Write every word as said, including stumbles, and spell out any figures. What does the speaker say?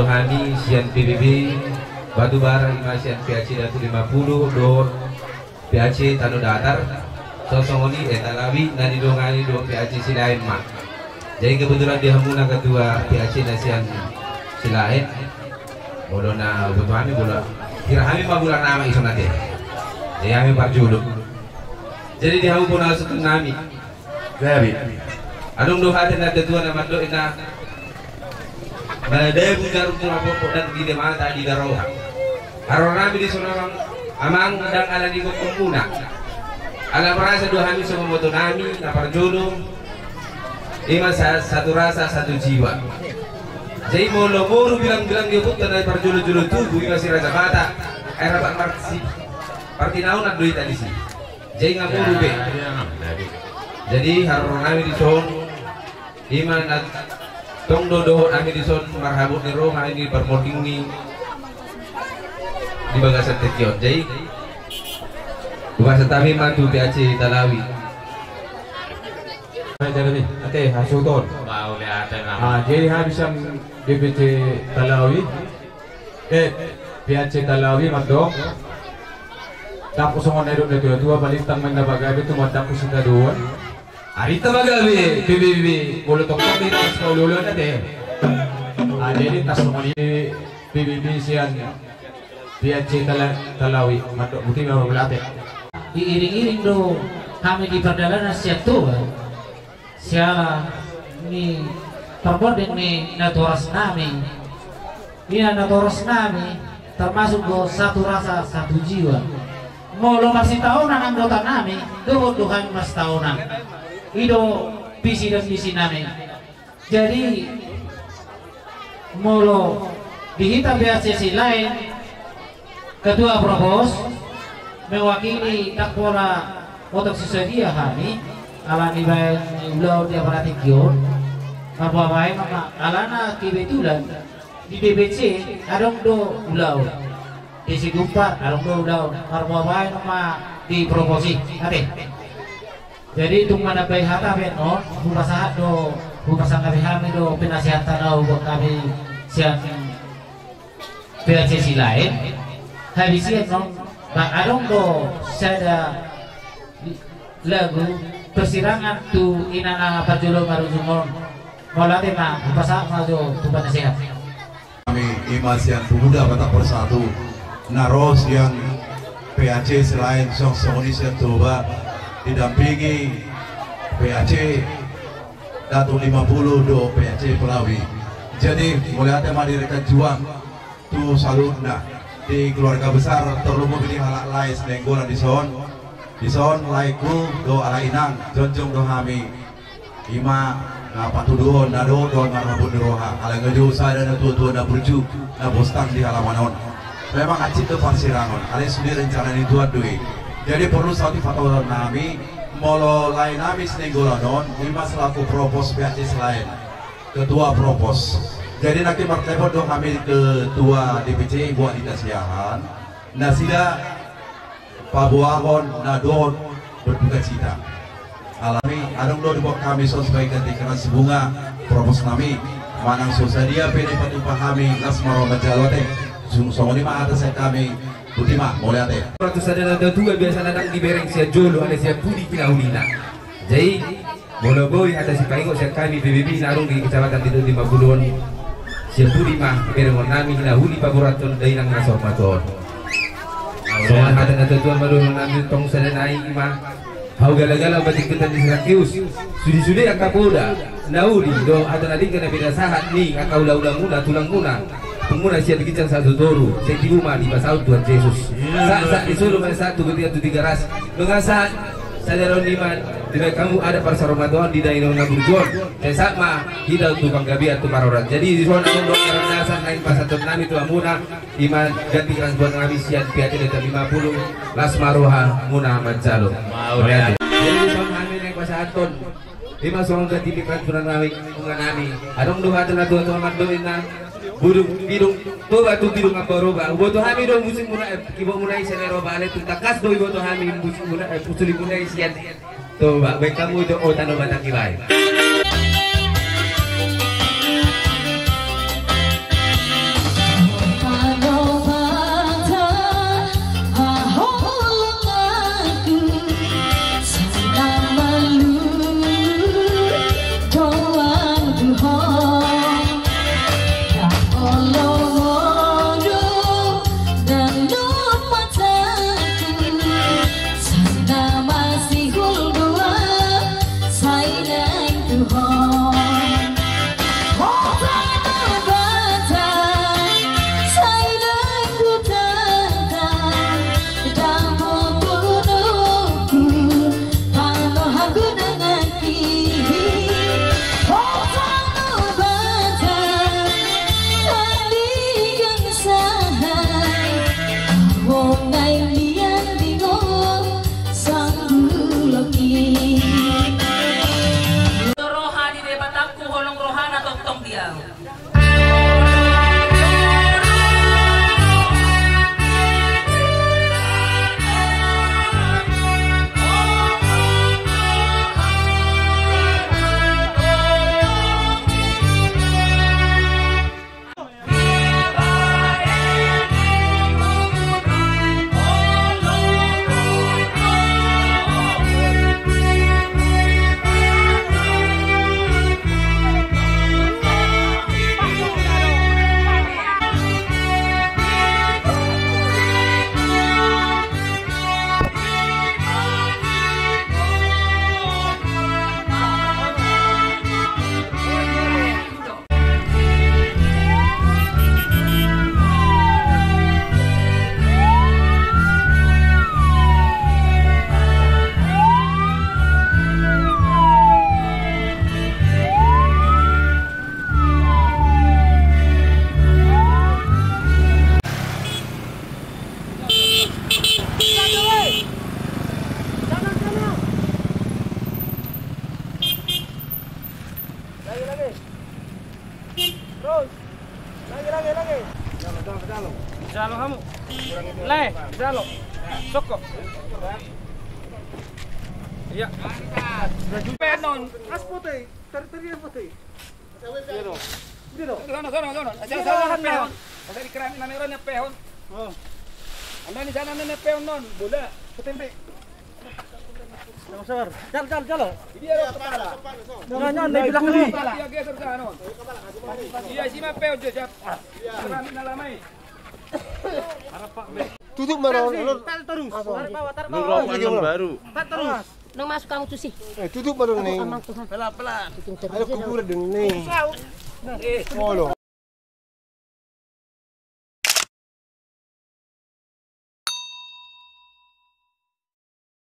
Hami sian P B B Batubara, ima sian P A C Datu lima puluh dohot P A C Tano Datar, songon i, eh, Talawi, na didongani do P A C Silaen ma. Jadi kebetulan di hamuna ketua P A C na sian Silaen, molo na huboto hami, molo hira hami ma bulan nama ison ate. Jadi hami parjolo. Jadi di hamu bona sutun nami. Gabe. Adong do hata ni natuatua na mandok inna, madabu jarum tu na pokpok dan di mata di daroha. Haroro nami dison amang, amang, ndang ala ni gokkon muna. Ala merasa do hami songon boto nami na parjolo, ima sa-, satu rasa satu jiwa. Jadi molo moru bilang-bilang di oputa na parjolo-jolo tubu, ima si Raja Batak, ai rapat marsi partinaunan do hita disi. Jadi nga moru be. Jadi haroro nami dison, ima na tong do dohot hami dison marhabot ni roha, ini parmonding ni di bagasan tingki on. Jadi hupasahat hami ma tu P A C Talawi. Ate, hasuhuton. Jadi hami sian D P C Talawi, eh, P A C Talawi mandok, dapot songon na nidok ni natuatua, balintang ma inna pagabe, tumandangkon sitadoan. Ari ta pagabe, P B B, molo tongtong di tas kauloloan ate. Ah, jadi tas songon i P B B sian P A C Tala-, Talawi mandok, botima ma mauliate. Diiring-iring do hami di pardalanan sian Toba. Siala ni parmonding ni natoras nami. Ia natoras nami termasuk do satu rasa satu jiwa. Molo marsitaonan anggota nami, dohot do hami marsitaonan. I do visi dan misi nami. Jadi molo di hita P A C Silaen, ketua provos mewakili, ndang pola otok si sadia hami, ala ni baen ni ulaon di aparating on. Marbuabaen ma, alana kebetulan di D P C adong do ulaon, di Sigumpat adong do ulaon, marbuabaen ma di provos i ate. Jadi tung manambai hata pe on, hupasahat do, hupasanggapi hami do penasehat na hubuat hami sian P A C Silaen. Habis i on, ba adong do sada lagu persirangan tu ina na parjolo marujung on. Mauliate ma, hupasahat ma jo tu penasehat. Hami ima sian Pemuda Batak Bersatu na ro sian P A C Silaen, songon i sian Toba, didampingi P A C Datu lima puluh dohot P A C Talawi. Jadi mauliate ma di rekan juang tu saluhutna di keluarga besar, terlebih di halak lae Nainggolan dison. Dison laengku dohot ala inang, jongjong do hami. Ima na patuduhon na dohot do marhabot ni roha, ala nga jo sada natuatua na burju na bostang di halaman on. Memang hansit do parsirangon, alai sude rencana ni Tuhan do i. Jadi porlu saut dipatuduhon nami, molo lae nami si Nainggolan on, ima selaku provos P A C Silaen, ketua provos. Jadi nangkin martelepon do hami ketua D P C buat di Tasiahan, nasida paboahon na dohot berduka cita. Alani adong do dibuat hami son sebagai ganti keran si bunga provos nami, manang so sadia pe dipatupa hami, las ma roha manjalo ate. Songon i ma hata sian hami. Botima, mauliate. Ratu sada na tua biasa na ndang dibereng sian jolo, ada sian pudi pinahulina. Jadi molo boi hata sipaingot sian hami P B B na adong di Kecamatan Didok lima puluh on, sian pudi ma berengon nami na huli paborathon dainang na saur matua on. Songon hata na tuatua ma dohonon nami tong sada nai ma: Hau galagala batik ketan di Sirakius, sude-sude angka poda na uli do hata na denggan na pinasahat ni angka hulahulamuna, tulangmuna, pungmuna sian ginjang sahat tu toru, sai tibu ma dipasaut Tuhan Jesus. Sahat, sahat ni solu ma sahat tu Tigaras. Nunga sahat sadari on, ima dibaen hamu adat parsaurmatuaon di dainang na burju on. Sai sahat ma hita tu panggabean tu parhorasan. Jadi dison adong do parhorasan naeng pasahaton nami tu hamuna, ima ganti keran buat nami sian P A C Datu lima puluh, las ma rohamuna manjalo. Mauliate. Jadi dison hami naeng pasahathon, ima songon ganti keran buat nami, nunga nami. Adong do hata na tuatua mandok inna: Bidung, bidung Toba tu bidung Ambaroba. Huboto hami do musik muna, eh, keyboard muna i sian Eropa, alai tung tangkas do huboto hami musik muna, eh, suling muna i sian Toba. Baen hamu jo, O Tano Batak Ibai. Olo modom, dang dot matangku, sai na masihol do ahu, sai naeng tu ho. Ho tano Batak, sai naeng hutangtang, dang molo hu, tano hagunanganki. Ho tano Batak, haliang sahai, ahu naeng lian di ho sanggulok i. Roha di Debatangku, holong rohana tongtong di ahu. Lagi, lagi. Terus. Lagi, lagi, lagi. Jalo, jalo, jalo. Jalo hamu. Lai, jalo. Soko. Iya. Penon. As putih, teri-teri yang putih. Iya dong. Iya dong. Sono, sono, sono. Iya, sono, sono, sono. Pehon. Masa di keramik namanya orang pehon. Oh. Anda di sana nene pehon non, bola, ketempe. Sabar, sabar. Jal, jal, jal. Ini ada kepala. Jangan, jangan, di belakang. Kepala. Iya, geser sana. Iya, si ma pehon, siap. Keramik na lama i. Tutup ma dong. Tarik terus. Tarik bawah, tarik bawah. Nunggu baru. Tarik terus. Nung masuk kamu tusi. Eh, tutup ma dong ni. Amang Tuhan. Pelan, pelan. Tutup terus. Ada kuburan dong ni. Olo.